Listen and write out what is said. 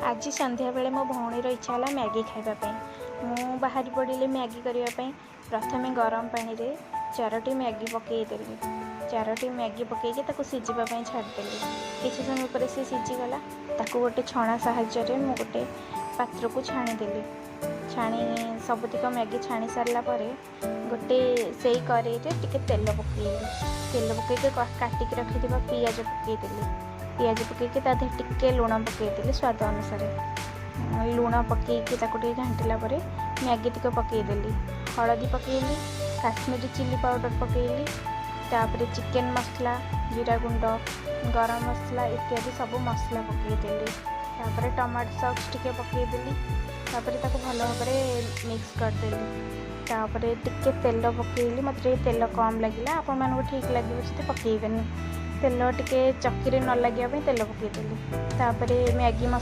ଆଜି ସନ୍ଧ୍ୟାବେଳେ ମୋ ଭଉଣୀର ଇଚ୍ଛା ହେଲା ମ୍ୟାଗି ଖାଇବା ପାଇଁ। ମୁଁ ବାହାରି ପଡ଼ିଲି ମ୍ୟାଗି କରିବା ପାଇଁ। ପ୍ରଥମେ ଗରମ ପାଣିରେ ଚାରୋଟି ମ୍ୟାଗି ପକାଇଦେଲି। ଚାରୋଟି ମ୍ୟାଗି ପକାଇକି ତାକୁ ସିଝିବା ପାଇଁ ଛାଡ଼ିଦେଲି। କିଛି ସମୟ ପରେ ସେ ସିଝିଗଲା। ତାକୁ ଗୋଟେ ଛଣା ସାହାଯ୍ୟରେ ମୁଁ ଗୋଟେ ପାତ୍ରକୁ ଛାଣିଦେଲି। ଛାଣି ସବୁତିକ ମ୍ୟାଗି ଛାଣି ସାରିଲା ପରେ ଗୋଟେ ସେଇ କରେଇରେ ଟିକେ ତେଲ ପକାଇଲି। ତେଲ ପକାଇକି କାଟିକି ରଖିଥିବା ପିଆଜ ପକାଇଦେଲି। ପିଆଜ ପକାଇକି ତା ଦେହରେ ଟିକେ ଲୁଣ ପକାଇଦେଲି ସ୍ୱାଦ ଅନୁସାରେ। ଲୁଣ ପକାଇକି ତାକୁ ଟିକେ ଘାଣ୍ଟିଲା ପରେ ମ୍ୟାଗି ଟିକେ ପକାଇଦେଲି। ହଳଦୀ ପକାଇଲି, କାଶ୍ମୀରୀ ଚିଲି ପାଉଡ଼ର ପକାଇଲି। ତାପରେ ଚିକେନ୍ ମସଲା, ଜିରା ଗୁଣ୍ଡ, ଗରମ ମସଲା ଇତ୍ୟାଦି ସବୁ ମସଲା ପକାଇଦେଲି। ତାପରେ ଟମାଟୋ ସସ୍ ଟିକେ ପକାଇଦେଲି। ତାପରେ ତାକୁ ଭଲ ଭାବରେ ମିକ୍ସ କରିଦେଲି। ତାପରେ ଟିକେ ତେଲ ପକାଇଲି। ମୋତେ ଟିକେ ତେଲ କମ୍ ଲାଗିଲା। ଆପଣମାନଙ୍କୁ ଠିକ୍ ଲାଗିବ ଯଦି ପକାଇବେନି। ତେଲ ଟିକେ ଚକିରେ ନ ଲାଗିବା ପାଇଁ ତେଲ ପକାଇଦେଲି। ତାପରେ ମ୍ୟାଗି ମସଲା